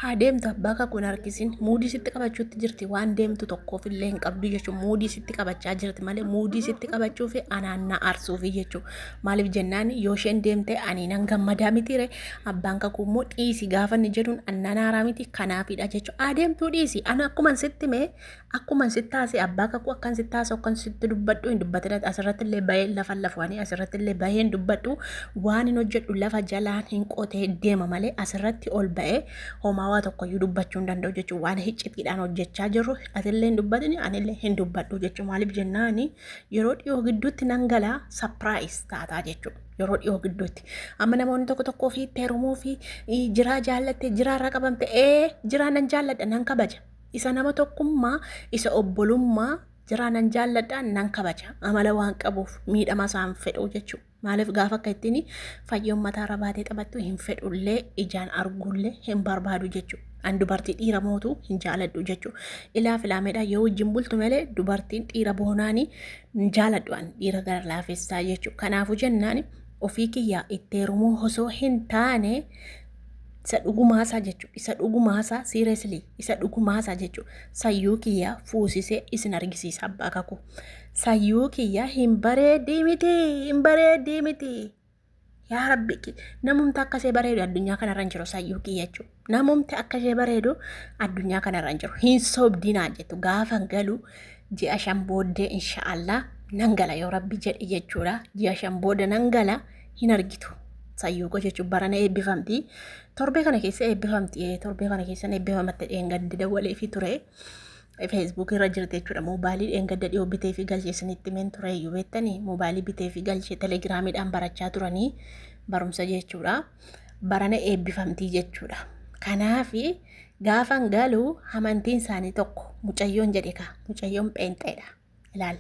Haa deemtu abbaa kakuu hin harkisin. Muudii sitti qabachuutti jirti waan deemtu tokkoof illee hin qabdu jechuudha. Muudii sitti qabachaa jirti malee muudii sitti qabachuu fi anaan na aarsuufi jechuudha. Maaliif jennaan yoo isheen deemte ani nan gammadaa mitiire abbaan kakuu immoo dhiisi gaafa inni jedhuun annan aaraa miti kanaafidha jechuudha. Haa deemtuu dhiisi. Ani akkuman sitti mee akkuman sitti haasee abbaa kakuu akkan sitti haasa'u akkan sitti dubbadhu hin dubbatin asirratti illee bahee lafa lafaanii asirratti illee bahee hin dubbadhu waan hin hojjedhu lafa jalaan hin qotee deema malee asirratti ol ba'ee homaa waa tokkoyyuu dubbachuu hin danda'u jechuudha. Waan hiccitiidhaan hojjechaa jirru atillee hin dubbatin anillee hin dubbadhu jechuudha. Maaliif jennaani yeroo dhiyoo gidduutti nan galaa sapiraayis taataa jechuudha. Yeroo dhiyoo gidduutti. Amma namoonni tokko tokko ofii itti heerumuu fi jiraa jaallatte jiraarra qabamte ee jiraa nan jaalladha nan kabaja. Isa nama tokkummaa, isa obbolummaa jiraa nan jaalladha, nan kabaja. Amala waan qabuuf miidhama isaan fedhu jechuudha. Maaliif gaafa akka ittiin fayyoon mataarra baatee taphattu hin fedhullee ijaan arguullee hin barbaadu jechuudha. An dubartii dhiira mootu hin jaaladhu jechuudha. Ilaa filaameedha yoo wajjin bultu malee dubartiin dhiira boonaanii hin jaaladhu an dhiira gara laafessaa jechuudha. Kanaafuu jennaan ofii kiyyaa itti heerumuu osoo hin taane isa dhugumaasaa jechuudha. Isa dhugumaasaa seriously isa dhugumaasaa jechuudha. Sayyuu kiyya fuusisee isin argisiisa abbaa kakuu. Sayyuu kiyya hin bareeddii miti hin bareeddii miti. Yaa Rabbi namumti akka ishee bareedu addunyaa kanarra hin jiru sayyuu kiyya jechuudha. Namumti akka ishee bareedu addunyaa kanarra hin jiru. Hin sobdinaa jettu gaafa galu ji'a 5 booddee insha'Allah nan gala yoo Rabbi jedhe jechuudha. Ji'a 5 booda nan gala hin argitu. Sayyuu koo jechuun barana eebbifamti. Torbee kana keessa eebbifamti. Torbee kana keessa eebbifamatte dheengadda dawwalee fi ture. Feesbuuk irra jirti jechuudha. Moobaayilii dheengadda dhiyoo bitee fi galchee isinitti himeen ture iyyuu beektanii. Moobaayilii bitee fi galchee telegiraamiidhaan barachaa turanii barumsa jechuudha. Barana eebbifamti jechuudha. Kanaafi gaafan galu amantiin isaanii tokko mucayyoon jedhe kaa mucayyoon pheenxeedha. Ilaal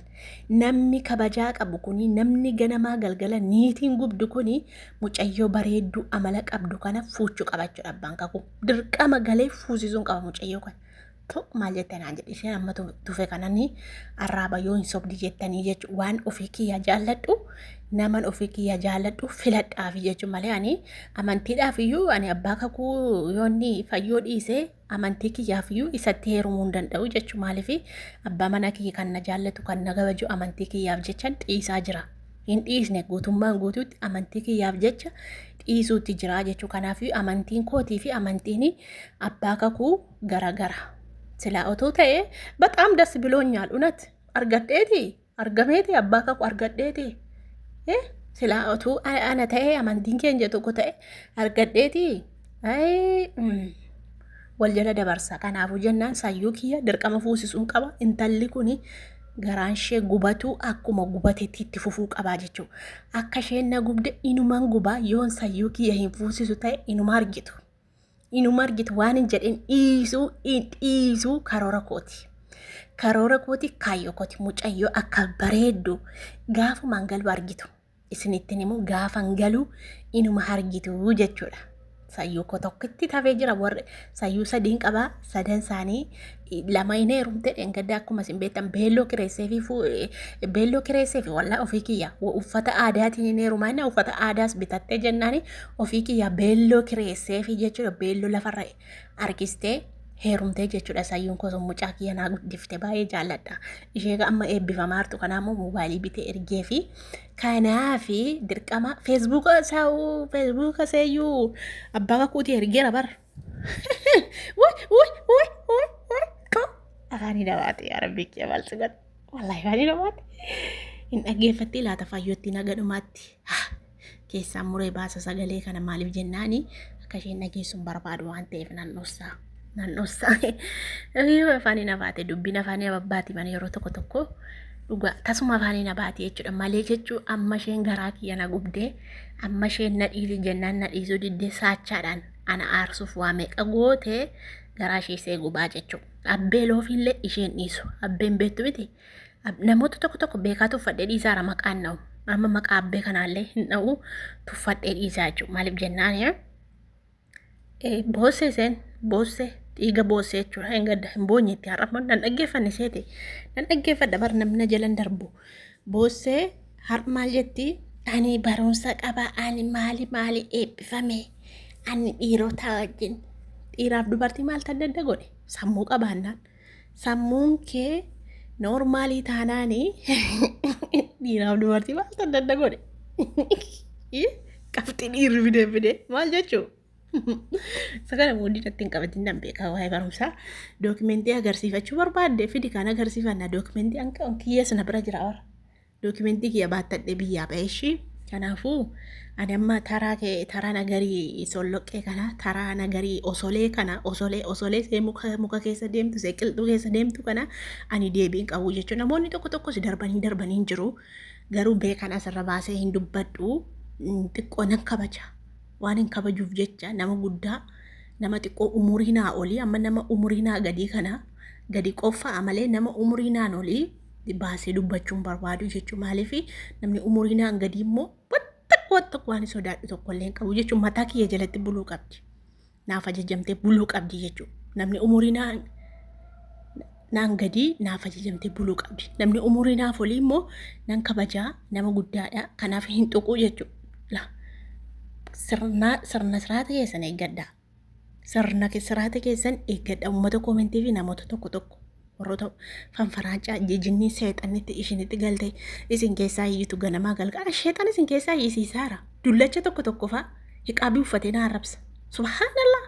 namni kabajaa qabu kuni namni ganamaa galgala niitiin gubdu kuni mucayyoo bareedduu amala qabdu kana fuuchuu qabachuudha abbaan kakuu. Dirqama galee fuusisuun qaba mucayyoo kana. Tu maal jette naan jedhe isheen amma tufe kanani arraaba yoo hin sobdi jettanii jechuudha. Waan ofii kiyya jaalladhu naman ofii kiyya jaalladhu filadhaafi jechuudha malee ani amantiidhaaf iyyuu ani abbaa kakuu yoonni fayyoo dhiisee amantii kiyyaaf iyyuu isatti heerumuu hin danda'u jechuudha. Maaliif abbaa manaa kiyya kan na jaallatu kan na kabaju amantii kiyyaaf jecha dhiisaa jira. Hin dhiisne guutummaan guutuutti amantii kiyyaaf jecha dhiisuutti jira jechuudha. Kanaaf amantiin kootii fi amantiin abbaa kakuu garagara. Silaa otoo ta'e baxaam das biloonyaal unat argadheeti argameeti abbaa kakuu argadheeti. Silaa otuu ana ta'e amantiin keenya tokko ta'e argadheeti. Wal jala dabarsa. Kanaafuu jennaan sayyuu kiyya dirqama fuusisuun qaba. Intalli kuni garaan ishee gubatu akkuma gubatetti itti fufuu qabaa jechuudha. Akka isheen na gubde inuman gubaa yoon sayyuu kiyya hin fuusisu ta'e inuma argitu. Inuma argitu waan hin jedhin dhiisuu hin dhiisuu karoora kooti. Karoora kooti kaayyoo kooti mucayyoo akka bareeddu gaafumaan galu argitu. Isinittiin immoo gaafan galu inuma argitu jechuudha. Sayyuu koo tokkotti tafee jira warri sayyuu sadiin qabaa sadan isaanii lama hin heerumte dheengadda akkuma isin beektan beelloo kireessee fi beelloo kireessee fi wallaa ofii kiyya uffata aadaatiin hin heerumaa inni uffata aadaas bitattee jennaani ofii kiyya beelloo kireessee fi jechuudha beelloo lafarra harkistee heerumtee jechuudha sayyuun koo sun mucaa kiyya naa guddifte baay'ee jaalladha ishee amma eebbifamaa jirtu kanaa immoo moobaayilii bitee ergee fi kanaafi dirqama feesbuuka isaa'uu feesbuuka seeyyuu abbaa kakuutii ergeera bara. Wuy wuy wuy wuy wuy afaanii nabaate yaa rabbii kiyya maal si godha wallaahi afaanii nabaate hin dhaggeeffattee laata fayyootti naga dhumaatti keessaan muree baasa sagalee kana maaliif jennaani akka isheen dhageessu hin barbaadu waan ta'eef nan dhossaa nan dhossaa afaanii nabaate dubbiin afaanii ababbaati mana yeroo tokko tokko dhugaa tasuma afaanii na baate jechuudha malee jechuu amma isheen garaa kiyya na gubdee amma isheen na dhiisi jennaan na dhiisuu diddee saachaadhaan ana aarsuuf waa meeqa gootee garaa ishee isee gubaa jechuudha. Abbee loofiillee isheen dhiisu abbeen beektu miti namoota tokko tokko beekaa tuffadhee dhiisaara maqaan dha'u amma maqaa abbee kanaallee hin dha'u tuffadhee dhiisaa jechuudha maaliif jennaan Boossee isheen boossee dhiiga boossee jechuudha. Hin gadda hin boonyetti har'a immoo nan dhaggeeffanne seete nan dhaggeeffadha bar namni na jalan darbu. Boossee har'a maal jetti ani barumsa qaba ani maali maali eebbifame ani dhiirota wajjin Dhiiraaf dubartii maaltu adda adda godhe? Sammuu qabaannaan. Sammuun kee noormaalii taanaani dhiiraaf dubartii maaltu adda adda godhe? Qabxii dhiirri fidee fide maal jechuu? Isa kana muudii natti hin qabatin nan beekaa waa'ee barumsaa. Dookimentii agarsiifachuu barbaadde fidi kan agarsiifanna dookimentii kiyya sana bira jira bara. Dookimentii kiyya baattadhee biyyaa ba'e ishii. Kanaafuu ani amma taraa kee taraa nagarii solloqqee kana taraa nagarii osolee kana osolee osolee see muka muka keessa deemtu see qilxuu keessa deemtu kana ani deebiin qabu jechuudha. Namoonni tokko tokkos darbanii darbanii hin jiru. Garuu beekan asirra baasee hin dubbadhu. Xiqqoo nan kabaja. Waan hin kabajuuf jecha nama guddaa nama xiqqoo umurii naa olii amma nama umurii naa gadii kana gadi qoffaa malee nama umurii naan olii baasee dubbachuu hin barbaadu jechuudha. Maaliif namni umurii naan gadii immoo wattakka wattakka waan sodaadhu tokko illee hin qabu jechuudha. Mataa kiyya jalatti buluu qabdi. Naaf ajajamtee buluu qabdi jechuudha. Namni umurii naan gadii naaf ajajamtee buluu qabdi. Namni umurii naaf olii immoo nan kabajaa nama guddaadha. Kanaaf hin tuqu jechuudha. Sirna sirna siraata keessan eeggadhaa. Sirna siraata keessan eeggadha. Uummata koomentii fi namoota tokko tokko warroota fanfaraacaa jinnii seexannitti ishinitti galte isin keessaa iyyitu ganamaa galgala sheexan isin keessaa iyyisiisaara. Dullacha tokko tokko fa'a hiqaabii uffatee na arrabsa. Subhaanallah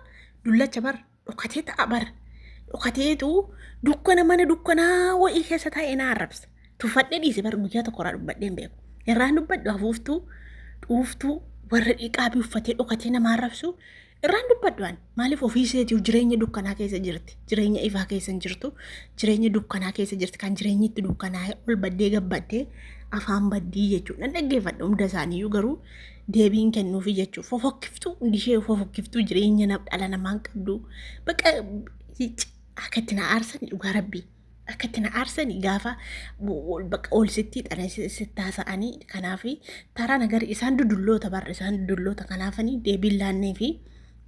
dullacha bar dhokatee ta'a bar dhokateetu dukkana mana dukkanaa wa'ii keessa taa'ee na arrabsa. Tuffadhee dhiise bar guyyaa tokko irraa dubbadhee hin beeku. Irraan dubbadhu hafuuftuu dhuuftuu warra hiqaabii uffatee dhokatee nama arrabsu irraan dubbadhu ani. Maaliif ofii isheetiif jireenya dukkanaa keessa jirti. Jireenya ifaa keessa hin jirtu. Jireenya dukkanaa keessa jirti. Kan jireenyi itti dukkanaa'e ol baddee gabbaddee afaan baddii jechuudha. Nan dhaggeeffadha hunda isaaniiyyuu garuu deebiin kennuufi jechuudha. Fofokkiftuu hundi ishee fofokkiftuu jireenya dhala namaa hin qabdu. Bakka akka itti na aarsan dhugaa rabbii. Akka itti na aarsani gaafa bakka ol sitti hidhanii sitti haasa'anii kanaaf taraa nagari isaan dudulloota barra isaan dudulloota kanaafanii deebiin laannee fi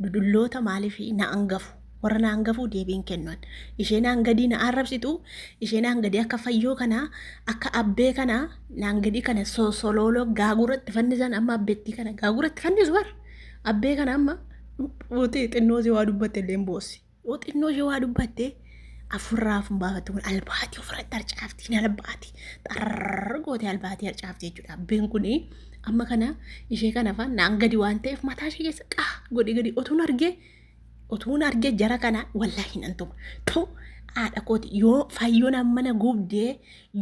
dudulloota maaliif na angafu warra na angafuu deebiin kennan ishee naan gadii na arrabsitu ishee naan gadii akka fayyoo kanaa akka abbee kanaa naan gadii kana solooloo gaaguratti fannisan amma abbeettii kana gaaguratti fannisu bar abbee kana amma xinnoo si waa dubbatte illee hin boossi. Yoo xinnoo ishee waa dubbatte afurraa afun baafattu kun albaatii ofirratti harcaafti hin albaati xarrrr gootee albaatii harcaafti jechuudha. Abbeen kun amma kana ishee kana faan naan gadi waan ta'eef mataa ishee keessa qaa godhi gadi otuun argee otuun argee jara kana wallaahi nan tuma. Tu haadha kooti yoo fayyoon amma na gubdee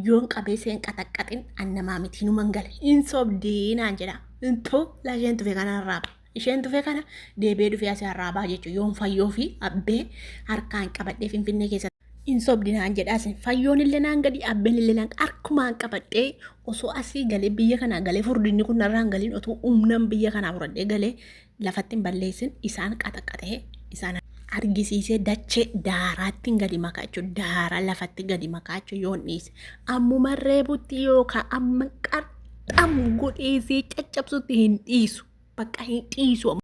yoon qabee seen qaxaqqaxin an namaa miti numan gale hin sobdii naan jedha. Tu laa isheen tufe kana irraa Isheen tufe kana deebi'ee dhufee asii arraabaa jechuudha. Yoon fayyoo fi abbee harkaan qabadhee Finfinnee keessa hin sobdi naan jedhaa isin fayyoon illee naan gadi abbeen illee naan harkumaan qabadhee osoo asii galee biyya kanaa galee furdinni kun narraa hin galiin otoo humnan biyya kanaa fudhadhee galee lafatti hin balleessin isaan qaxaqaxee isaan argisiisee dachee daaraatti gadi makaa jechuudha. Daaraa lafatti gadi makaa jechuudha yoon dhiise. Ammuma reebutti yookaan amma qarxam godheesee caccabsutti hin dhiisu. Bakka hin dhiisu.